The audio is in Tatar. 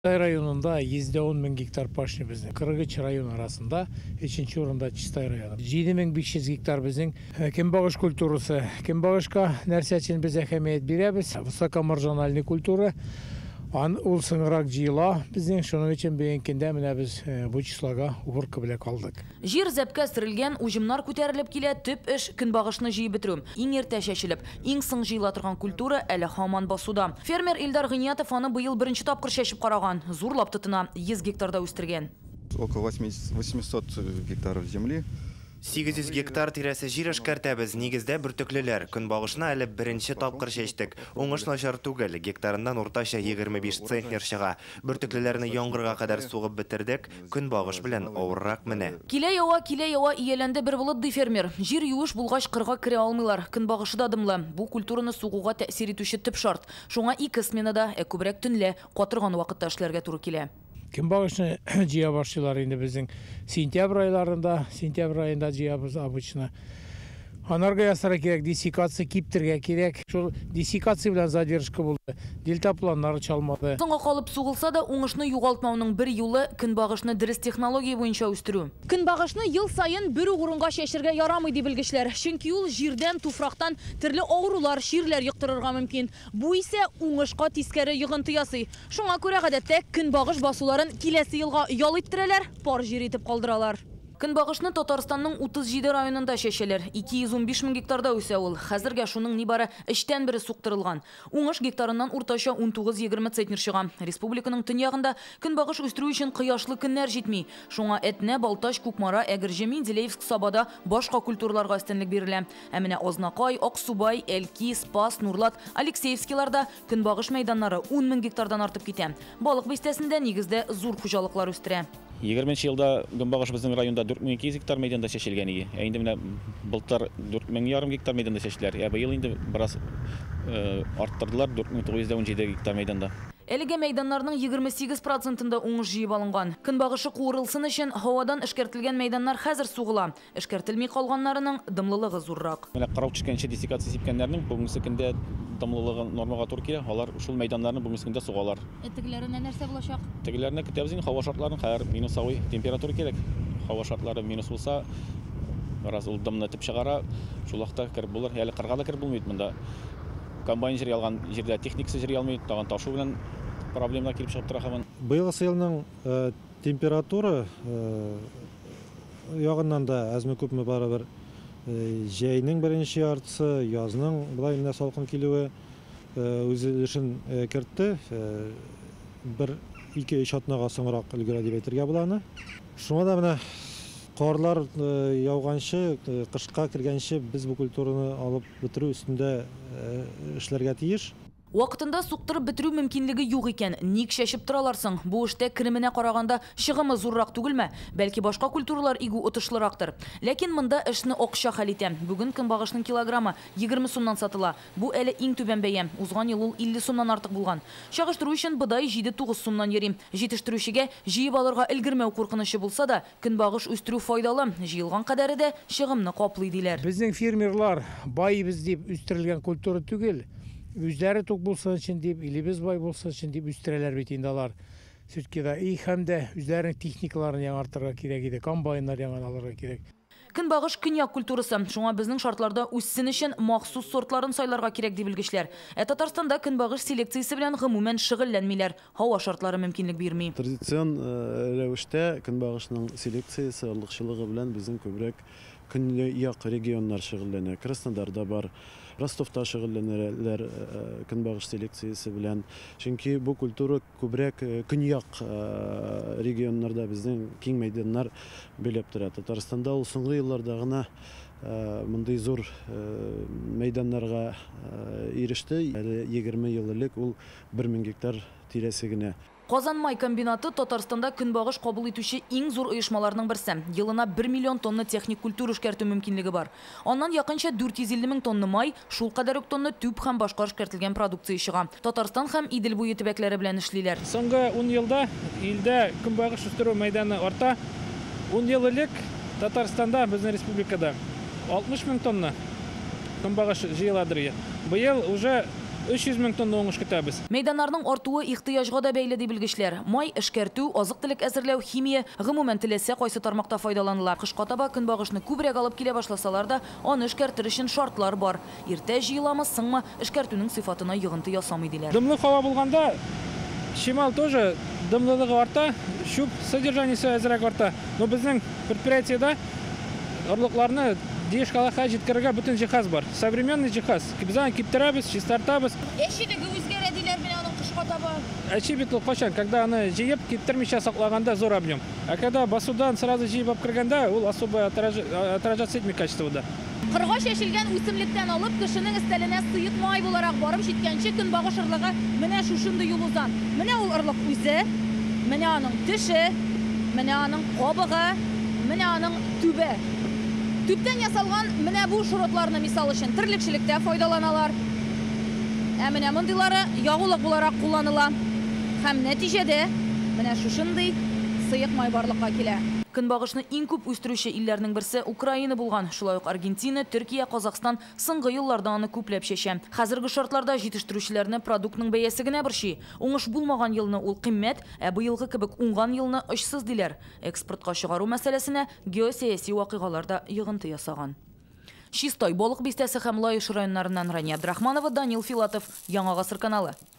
Чистай районында 110 мең гектар пашня безнең. 43 район арасында 3 урында Чистай районы. 7500 гектар безнең көнбагыш культурасы. Көнбагышка нәрсә өчен без әһәмият бирәбез? Высокомаржинальный культура. Ул соңрак җыела безнең, шуның өчен бүгенге көндә менә без бу числога уборка белән калдык. Җир зәпкә сөрелгән, уҗымнар күтәрелеп килә, төп эш көнбагышны җыеп бетерү. Иң иртә чәчелеп, иң соң җыела торган культура әле һаман басуда. Фермер Илдар Гыйниятов аны быел беренче тапкыр чәчеп караган. Зурлап тотына, 100 гектарда үстергән. Около 800 гектаров земли. 800 гектар тирәсе җир эшкәртәбез, нигездә бөртеклеләр. Көнбагышны әле беренче тапкыр чәчтек. Уңыш начар түгел, гектарыннан уртача 25 центнер чыга. Бөртеклеләрне яңгырга кадәр сугып бетердек, көнбагыш белән авыррак менә. Килә ява, килә ява, ияләнде бер болыт, ди фермер. Җир юеш булгач кырга керә алмыйлар. Көнбагышы да дымлы. Бу культураны сугуга тәэсир итүче төп шарт. Шуңа ике сменада, ә күбрәк төнлә, катырган вакытта эшләргә туры килә. Көнбагышны җыя башлыйлар инде безнең сентябрь айларында, сентябрь аенда җыябыз обычно. Анарга ясарга кирәк, десикация киптергә кирәк. Шул десикация белән задержка булды. Дельтапланнары чалмады. Соңга калып сугылса да уңышны югалтмауның бер юлы көнбагышны дөрес технология буенча үстерү. Көнбагышны ел саен бер үк урынга чәчергә ярамый ди белгечләр. Чөнки ул җирдән, туфрактан төрле авырулар, чирләр йоктырырга мөмкин. Бу исә уңышка тискәре йогынты ясый. Шуңа күрә гадәттә көнбагыш басуларын киләсе елга ял иттерәләр, пар җир итеп калдыралар. Көнбагышны Татарстанның 37 районында чәчәләр. 215 мең гектарда үсә ул. Хәзергә шуның нибары өчтән бере суктырылган. Уңыш гектарыннан уртача 19-20 центнер чыга. Республиканың төньягында көнбагыш үстерү өчен кояшлы көннәр җитми. Шуңа Әтнә, Балтач, Кукмара, Әгерҗе, Менделеевск, Сабада башка культураларга өстенлек бирелә. Ә менә Азнакай, Аксубай, Әлки, Спас, Нурлат, Алексеевскиларда көнбагыш мәйданнары 10 мең гектардан артып китә. Балык бистәсендә нигездә зур хуҗалыклар үстерә. 20 елда көнбагыш безнең районда 4200 гектар мәйданда чәчелгән иде. Ә инде менә былтыр 4500 гектар мәйданда чәчтеләр. Ә быел инде бераз арттырдылар 4917 гектар мәйданда. Әлеге мәйданнарның 28%-ында уңыш җыеп алынган. Көнбагышы куырылсын өчен һавадан эшкәртелгән мәйданнар хәзер сугыла. Эшкәртелми калганнарының дымлылыгы зуррак. Менә карау төшкәнче десикация сипкәннәрнең бүгенге көндә дымлылыгы нормага туры килә. Алар шул мәйданнарны бүгенге көндә сугалар. Ә тегеләренә нәрсә булачак? Тегеләренә көтәбез инде һава шартларын, хәзер минусовый температура кирәк. Һава шартлары минус булса, бераз ул дымны теп чыгара, шул вакытта кереп булыр. Әле кырга да кереп булмый монда. Комбайн җир алган җирдә техникасы җир алмый, тагын ташу белән проблемалар килеп чыгып тора һаман. Быелгы елның температура ягыннан да әзме күпме барыбер җәйнең беренче яртысы, язның былай менә салкын килүе үз өлешен кертте. Бер ике-өч атнага соңрак өлгерә дип әйтергә була аны. Шуңа да менә карлар яуганчы, кышка кергәнче без бу культураны алып бетерү өстендә эшләргә тиеш. Вакытында суктырып бетерү мөмкинлеге юк икән. Ник чәчеп торалар соң? Бу эштә кеременә караганда чыгымы зуррак түгелме? Бәлки башка культуралар игү отышлырактыр. Ләкин монда эшне акча хәл итә. Бүген көнбагышның килограммы 20 сумнан сатыла. Бу әле иң түбән бәя. Узган ел ул 50 сумнан артык булган. Чагыштыру өчен бодай 7-9 сумнан йөри. Җитештерүчегә җыеп алырга өлгермәү куркынычы булса да, көнбагыш үстерү файдалы. Җыелган кадәре дә чыгымны каплый диләр. Безнең фермерлар байыбыз дип үстерелгән культура түгел. Үзләре тук булсын өчен дип, илебез бай булсын өчен дип үстерәләр бит инде алар. Сүткә дә и һәм дә үзләренең техникаларын яңартырга кирәк иде, комбайннар яңа алырга кирәк. Көнбагыш көньяк культурасы. Шуңа безнең шартларда үссен өчен махсус сортларын сайларга кирәк ди белгечләр. Ә Татарстанда көнбагыш селекциясе белән гомумән шөгыльләнмиләр. Һава шартлары мөмкинлек бирми. Традицион рәвештә көнбагышның селекциясе, орлыкчылыгы белән безнең күбрәк көньяк регионнар шөгыльләнә. Краснодарда бар, Ростовта шөгыльләнәләр көнбагыш селекциясе белән. Чөнки бу культура күбрәк көньяк регионнарда безнең киң мәйданнар биләп тора. Татарстанда ул соңгы елларда гына мондый зур мәйданнарга иреште. Әле 20 ел элек ул 1000 гектар тирәсе генә. Казан май комбинаты Татарстанда көнбагыш кабул итүче иң зур оешмаларның берсе. Елына 1 миллион тонна техник культура эшкәртү мөмкинлеге бар. Аннан якынча 450 мең тонна май, шул кадәр үк тонна төп һәм башка эшкәртелгән продукция чыга. Татарстан һәм Идел буе төбәкләре белән эшлиләр. Соңгы 10 елда илдә көнбагыш үстерү мәйданы арта. 10 ел элек Татарстанда, безнең республикада 60 мең тонна көнбагыш җыеладыр. Быел уже 300 мең тонна уңыш көтәбез. Мәйданнарның артуы ихтыяҗга да бәйле, ди белгечләр. Май эшкәртү, азык-төлек әзерләү, химия, гомумән теләсә кайсы тармакта файдаланыла. Кышка таба көнбагышны күбрәк алып килә башласалар да, аны эшкәртер өчен шартлар бар. Иртә җыеламы, соңмы, эшкәртүнең сыйфатына йогынты ясамый, диләр. Дымлы һава булганда чимал тоже дымлылыгы арта, чүп содержаниесе әзрәк арта. Но безнең предприятиедә орлыкларны Дишкалаха җиткерергә бөтен җиһаз бар. Современный җиһаз. Без аны киптерәбез, чистартабыз. Әчелеге үзгәрә диләр менә аның кышка таба. Әче бит ул кайчан, когда аны җыеп, киптермичә саклаганда зур объем. А когда басудан сразу җыеп алып кергәндә, ул особо отражаться итми качествода. Кырга чәчелгән үсемлектән алып кешенең өстәленә сыек май буларак барып җиткәнче көнбагыш орлыгы менә шушындый юл узган. Менә ул орлык үзе, менә аның төше, менә аның кабыгы, менә аның түбе. Төптән ясалган менә бу шуротларны мисал өчен терлекчелектә файдаланалар. Ә менә мондыйлары ягулык буларак кулланыла. Һәм нәтиҗәдә менә шушындый сыек май барлыкка килә. Көнбагышны иң күп үстерүче илләрнең берсе Украина булган. Шулай ук Аргентина, Төркия, Казахстан соңгы елларда аны күпләп чәчә. Хәзерге шартларда җитештерүчеләрне продуктның бәясе генә борчый. Уңыш булмаган елны ул кыйммәт, ә быелгы кебек уңган елны очсыз диләр. Экспортка чыгару мәсьәләсенә геосәяси вакыйгалар да йогынты ясаган. Чистай, Балык Бистәсе һәм Лаеш районнарыннан Рания Абдрахманова, Данил Филатов, Яңа Гасыр каналы.